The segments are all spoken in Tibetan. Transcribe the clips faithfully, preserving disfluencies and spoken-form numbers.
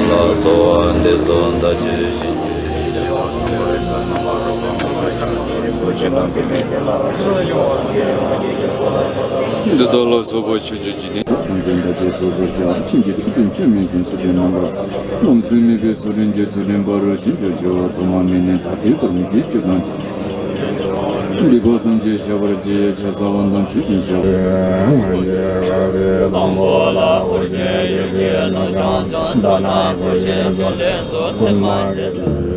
ལ་གསོལ་བ་འདེབས་སོ། བདག་གིས་བྱིན་གྱིས་བརླབ་པའི་ཚོགས་རིགས་ཟབ་མོ་ལ་རོལ་པ་མང་པོ་ཞིག་གཏོང་བའི་སྒོ་ནས་རིན་པོ་ཆེ་རྣམས་ཀྱི་མིང་གི་ལ་སོགས་པ་ཡོངས་སུ་གཏོང་བའི་ཕྱིར། འདི་དག་ལ་སོགས་པ་ཆོས་ཀྱི་འཇིག་རྟེན་ཐམས་ཅད་བདག་གིས་སོ་སོར་བཤགས། བྱིན་གྱིས་ཚུལ་ཁྲིམས་བཅོས་མིན་ཅན། ཚུལ་ཁྲིམས་རྣམ་པར་རློམ་སེམས་མེད་པའི་སུ་དྲན་གྱི་ཚུལ་ཁྲིམས་ཕ་རོལ་ཕྱིན་བཅུ་སྦྱོར་བ་དུ་མ་མེད་ནས་ཐ་དད་པར་མི་བྱེད་ཅེས་དང་། སྡིག་པ་ཐམས་ཅད་བཤགས་པར་བགྱི། ཕྱག་འཚལ་བ་དང་མཆོད་ཅིང་བཤགས་པ། དང་པོ་ལ་ཨོ་རྒྱན་ཡེ་ཤེས་ནུབ་བྱང་ལྗང་ལྟ་ན་ཀུ་ཤའི་མཚོ་ལས་སོ་ཐིམ་པ་ཇི་ལྟར།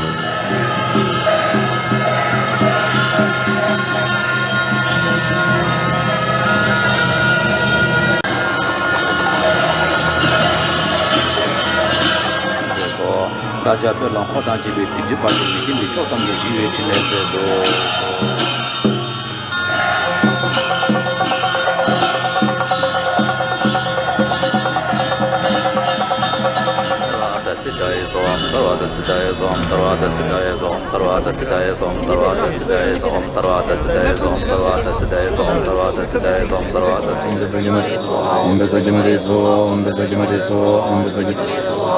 བདག་ཅག་དཔོན་སློབ་འཁོར་དང་བཅས་པའི་སྡིག་སྒྲིབ་བར་དུ་མི་འབྱུང་བའི་ཕྱོགས་ཐམས་ཅད་ཞི་བའི་ཕྲིན་ལས་མཛད་དོ།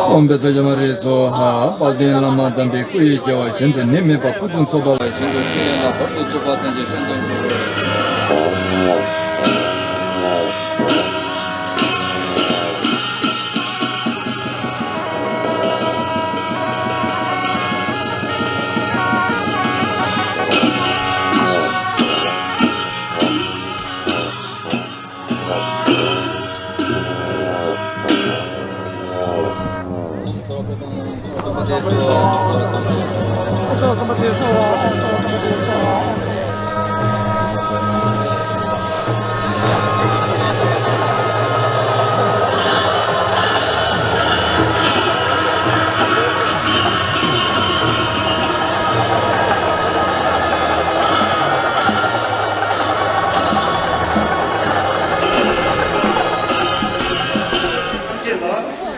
ཨོཾ་བཛྲ་ཀྱ་མ་རེ་སྭཱ་ཧཱ། དཔལ་ལྡན་བླ་མ་དམ་པའི་སྐུ་ཡི་རྒྱལ་བ་གཞན་དུ་ནི་མེད་པ་སྐུ་གསུང་ཚོགས་པ་ལ་ཞིང་དུ་ཁྱེད་ཡན་ལ་བར་དུ་གཅོད་པ་ཐམས་ཅད་བཤགས་སུ་འགྲོ། ཐམས་ཅད་ལ་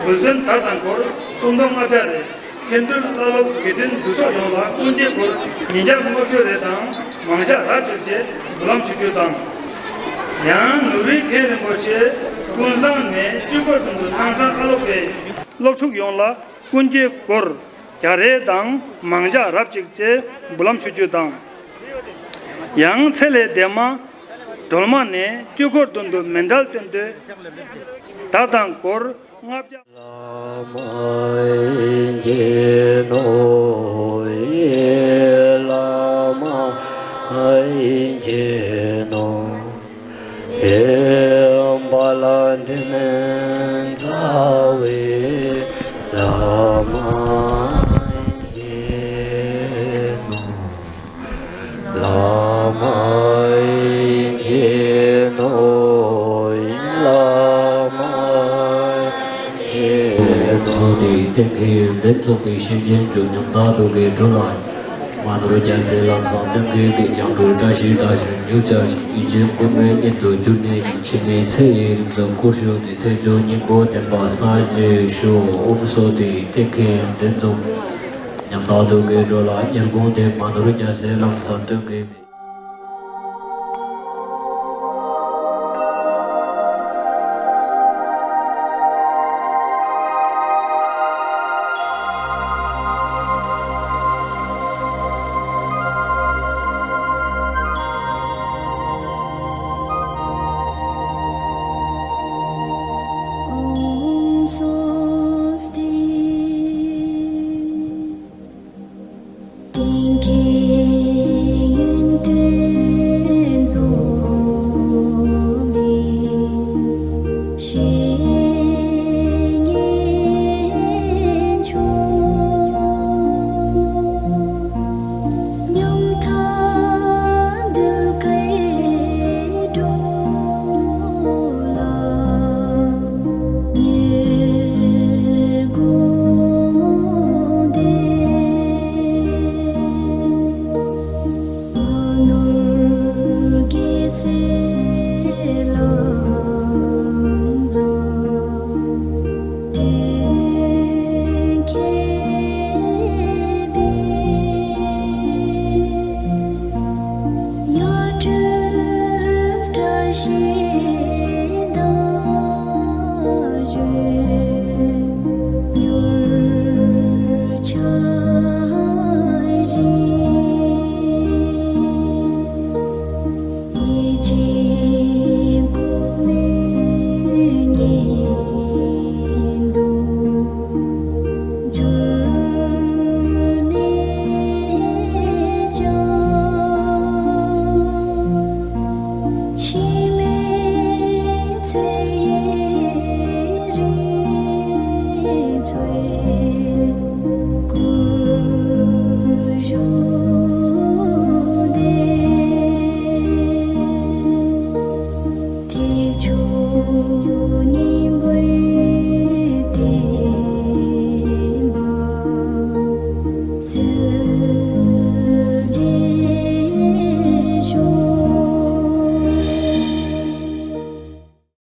འོད་ཟེར་དར་དང་སྐོར་སུམ་སྟོང་ལྔ་བརྒྱ་རེ། མཁན་ཟུར་བླ་སློབ་དགེ་འདུན་འདུས་ཚོགས་ཡོངས་ལ་སྐུ་འདྲའི་སྐོར་ཉིས་བརྒྱ་ལྔ་བཅུ་རེ་དང་མང་ཇ་རབ་གཅིག་བཅས་འབུལ་ལམ་ཞུ་རྒྱུ་དང་། ཡང་ནོར་བུའི་མཁན་རིན་པོ་ཆེ་ཀུན་བཟང་ནས་དཀྱིལ་འཁོར་དོན་དུ་སྣང་ཚང་ཨ་སློབ་པའི་སློབ་ཕྲུག་ཡོངས་ལ་སྐུ་འདྲའི་སྐོར་བརྒྱ་རེ་དང་མང་ཇ་རབ་གཅིག་བཅས་འབུལ་ལམ་ཞུ་རྒྱུ་དང་། ཡང་ཚེ་ལས་འདས་མ་སྒྲོལ་མ་ནས་དཀྱིལ་འཁོར་དོན་དུ་མཎྜལ་བཏོན་ཏེ་དར་དང་སྐོར་ལྔ་བརྒྱ། བླ་མ་ཡིན་གྱི་ནོ། ཡེ་བླ་མ་ཡིན་གྱི་ནོ། ཡེ་བ་ལ་འདི་ནི་ཛ་བའི་བླ་མ་ཡིན་གྱི་ནོ། བླ་མ་ཡིན་གྱི་ནོ། བླ་མ་ཡིན་གྱི་ནོ། ཚོགས་དེའི་གཏན་འཁེལ་ཡོན་ཏན་རྫོགས་པའི་བཤེས་གཉེན་མཆོག་ཉམ་ཐག་ཏུ་དགེ་སྒྲུབ་ལ། མ་ནོར་རྒྱལ་སྲས་ལམ་བཟང་སྟོན་མཁན་དེ་ཡང་སྤྲུལ་བཀྲ་ཤིས་དར་ཞིང་མྱུར་མཇལ་ཞིང་ཡིད་ཆེས་ཀུན་སྨོན་གཉེན་དུ་གྱུར་ནས་ཀྱང་འཆི་མེད་ཚེ་ཡི་རིང་དུ་སྐུ་བཞུགས་ཏེ་ཐེག་མཆོག་སྙིང་པོ་བསྟན་པ་གསལ་བྱེད་ཤོག། ཨོཾ་སྭསྟི། གཏན་འཁེལ་ཡོན་ཏན་རྫོགས། ཉམ་ཐག་ཏུ་དགེ་སྒྲུབ་ལ། ཉེར་དགོངས་དེ་མ་ནོར་རྒྱལ་སྲས་ལམ་བཟང་སྟོན་མཁན།